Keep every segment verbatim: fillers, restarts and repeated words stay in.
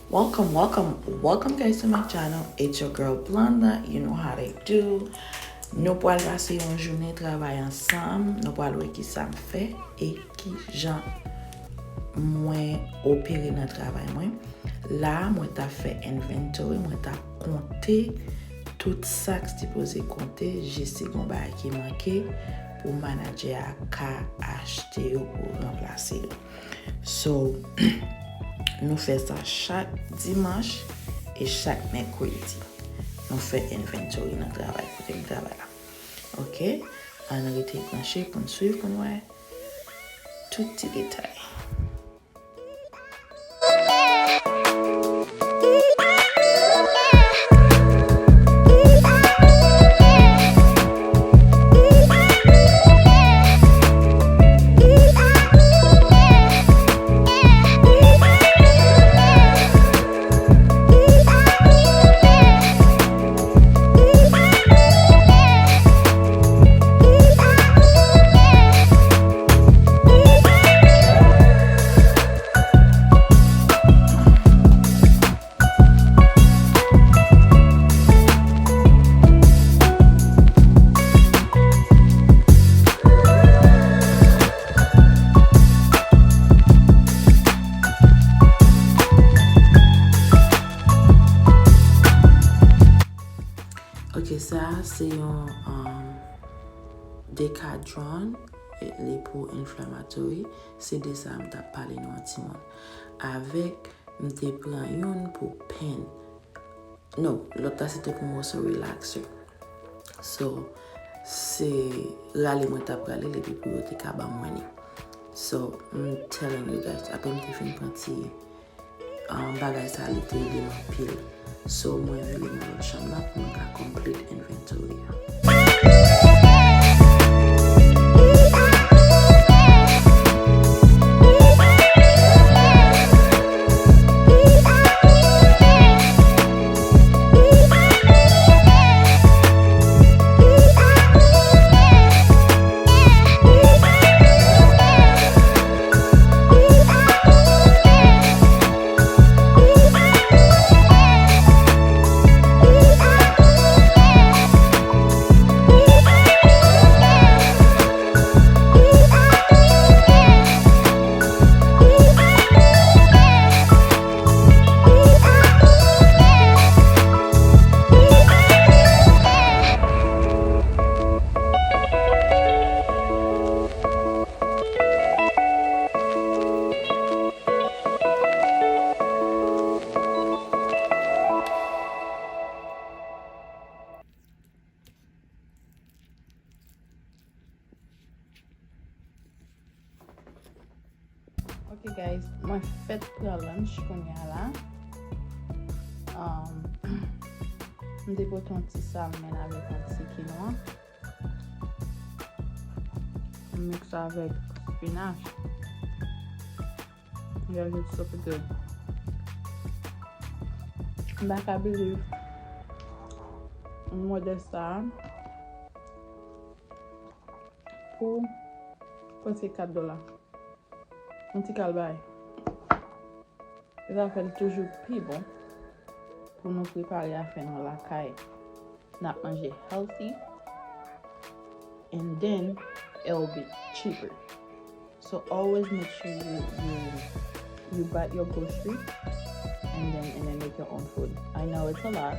Welcome, welcome, welcome guys to my channel. It's your girl Blonda. You know how they do. Nou pral pase yon jounen travay ansanm. Nou pral wè kisa m fè e kijan mwen opere nan travay mwen. La, mwen t ap fè inventory, mwen t ap konte tout sa k sipoze konte, jis si gon bagay ki manke pou manadjè a ka achte yo pou ranplase yo. So, nou fè sa chak dimanch e chak mèkredi. Nou fè inventory nan travay, kote m travay la. Ok? Ann rete branche pou n swiv, pou n wè tout ti detay. Ok, sa a se yon, um, Decadron, e, li pou inflammatory. Se de sa a m t ap pale nou an timoun. Avèk, m te pran youn pou pen. No, lòt la se te pou moso relaxer. So, se rale mwen t ap rale l epi pou yo te ka ban mwen li. So, I'm telling you guys, apre m te fin pran ti, um, bagay sa, li te ede m anpil. So, mwen vire nan lòt chanm la pou mwen ka complete inventory a. Ok, guys, mwen fèk pran lunch kounye a la. Um, m te pote yon ti salmon avèk yon ti kinwa. M miks avèk spinach. Yeah, it's super good. M pa ka believe m wè de sa pou prèske kat dola. Yon ti kal bay. Se sa fè l toujou pi bon pou nou prepare afè nou lakay. N ap manje healthy, and then it'll be cheaper. So always make sure you, you, you buy your grocery, and then, and then make your own food. I know it's a lot,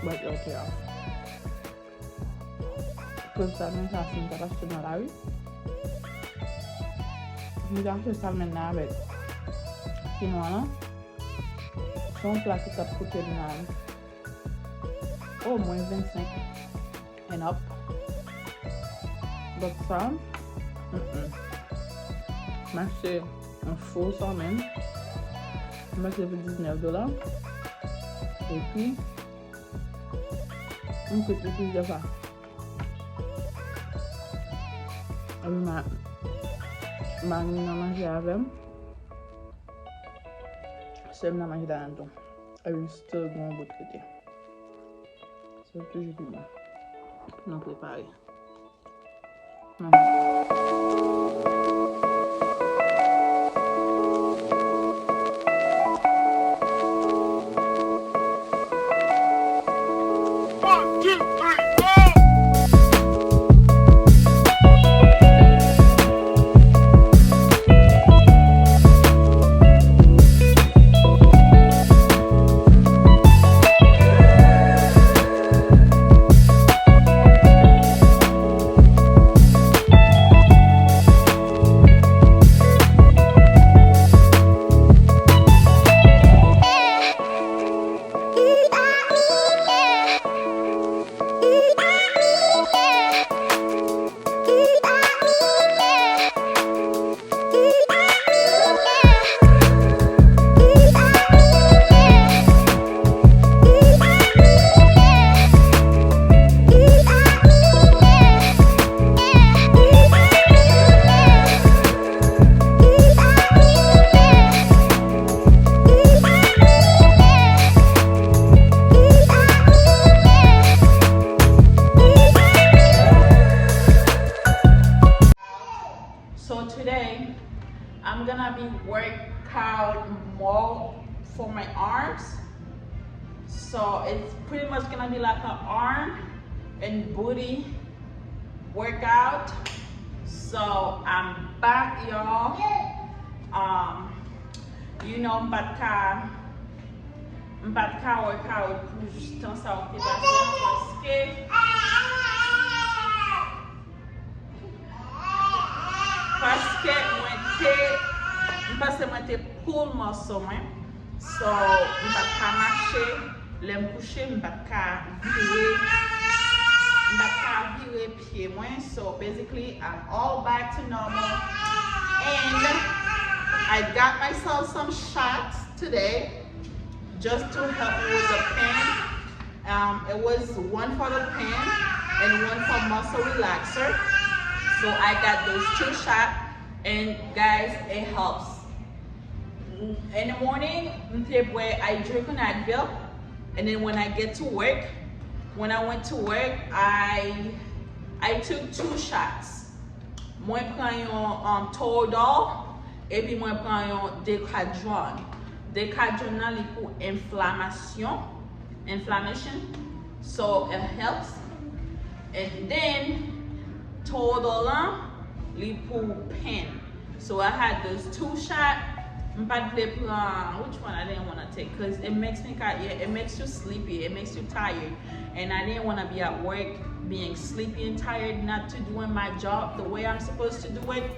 but it'll pay off. Koz salmon sa, si m t ap achte nan lari, m t ap achte salmon nan avèk kinwa lan. Se yon pla ki t ap koute m nan omwen vennsenk and up. But sa, mm-mm. M achte yon fo salmon. M achte pou diznèf dola. Epi, m kwit li plizyè fwa. Epi ma, m al nan manje avè m. Sè m nan manje ladan tou. Epi m still gen yon bout rete. So, toujou pi bon. Nou prepare. Manje. So today, I'm gonna be work out more for my arms. So it's pretty much gonna be like an arm and booty workout. So I'm back, y'all. Um, you know, m pa t ka, m pa t ka work out pou tan sa yo te pase an, paske Paske mwen te, m panse mwen te pull muscle mwen. So, m pa t ka mache. Lè m kouche, m pa t ka vire, m pa t ka vire pye mwen. So, basically, I'm all back to normal. And I got myself some shots today just to help me with the pain. Um, it was one for the pain and one for muscle relaxer. So I got those two shots, and guys, it helps. In the morning, m te bwè, I drink an Advil, and then when I get to work, when I went to work, I I took two shots. Mwen pran yon um, Toradol, epi mwen pran yon Decadron. Decadron nan li pou enflamasyon, inflammation, so it helps. And then Toradol lan li pou pain. So I had those two shot. M pa t vle pran, which one I didn't want to take, because it makes me, yeah, it makes you sleepy, it makes you tired. And I didn't want to be at work being sleepy and tired, not to doing my job the way I'm supposed to do it.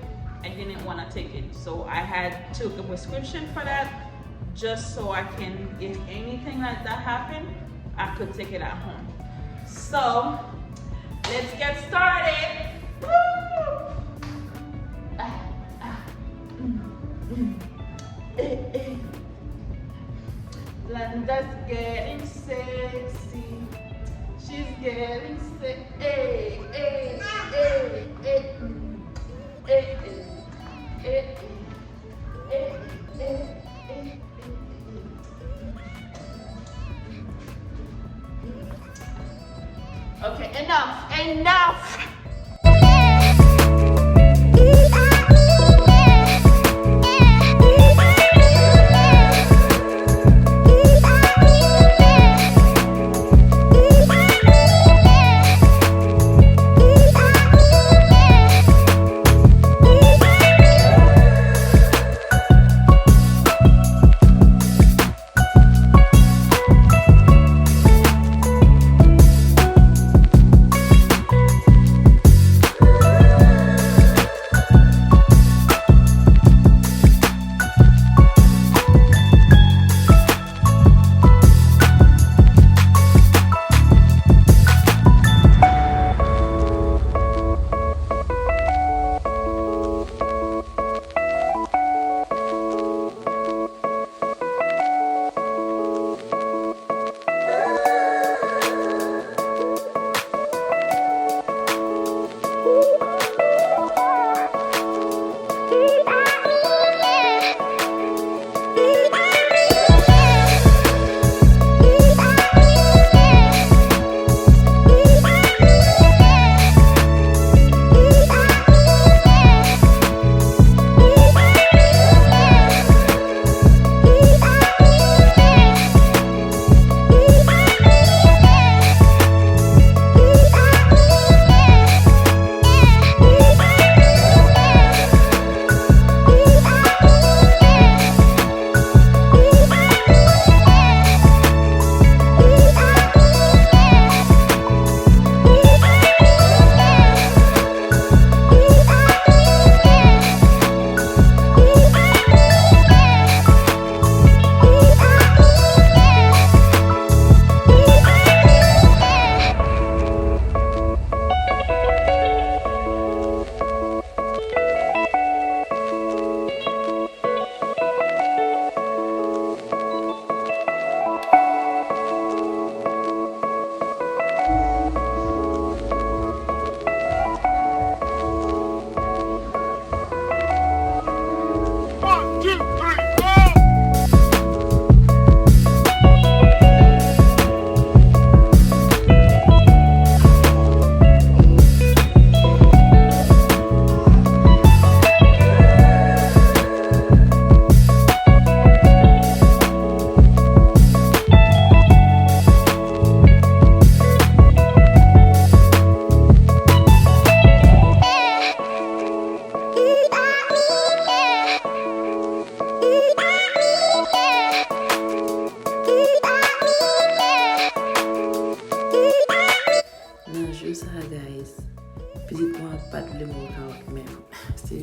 I didn't want to take it. So I had took a prescription for that just so I can, if anything like that happened, I could take it at home. So let's get started. Woo! Ah, ah, mm, mm. Eh, eh. Landa's getting sexy. She's getting sexy. Hey, hey, hey, hey. Mm. Hey, hey, hey, hey. Okay, enough, enough.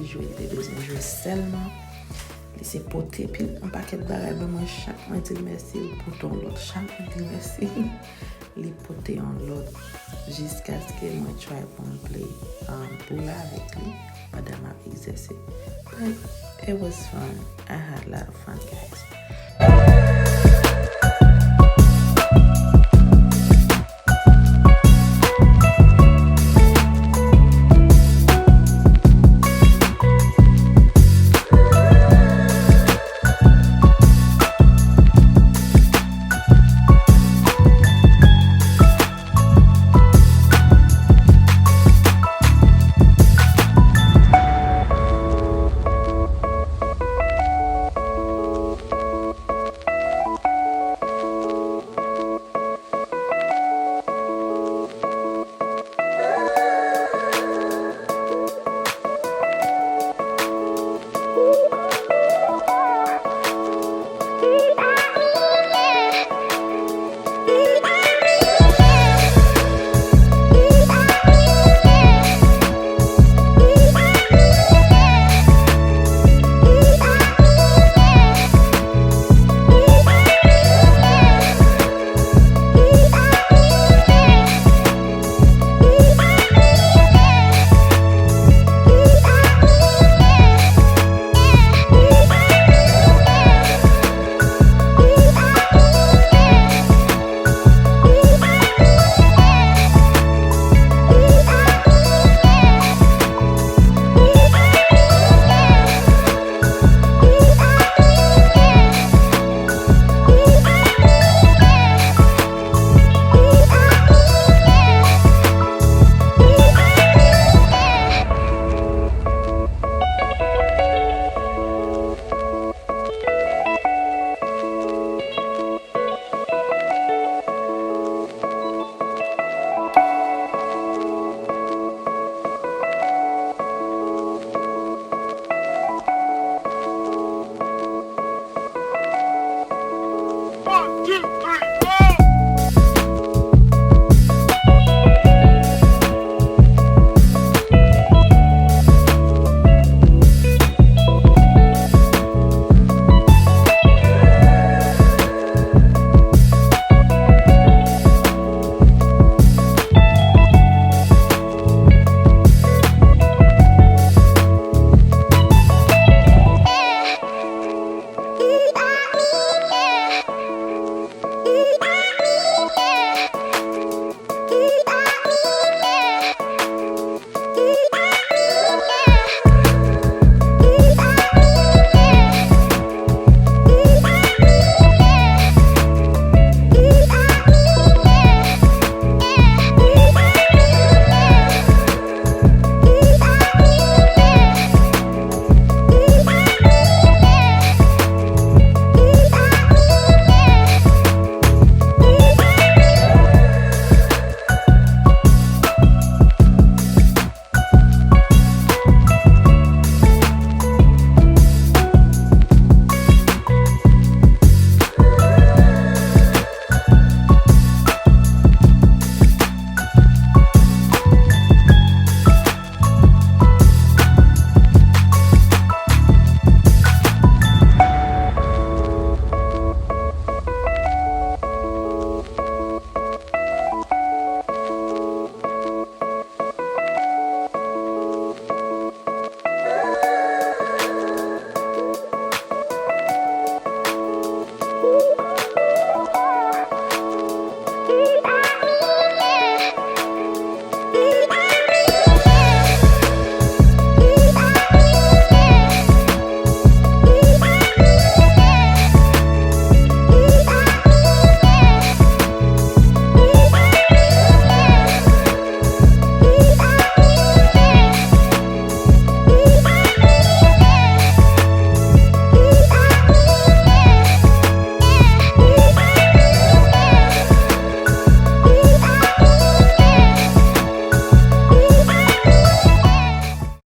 jwe, li te bezwen jwe sèlman. Li se pote pil yon pakèt bagay ban mwen, chak mwen di l mèsi, li pote yon lòt. Chak mwen di l mèsi, li pote yon lòt. Jiskaske mwen try pou m play, um, boula avèk li pandan m ap egzèse. But it was fun. I had a lot of fun, guys.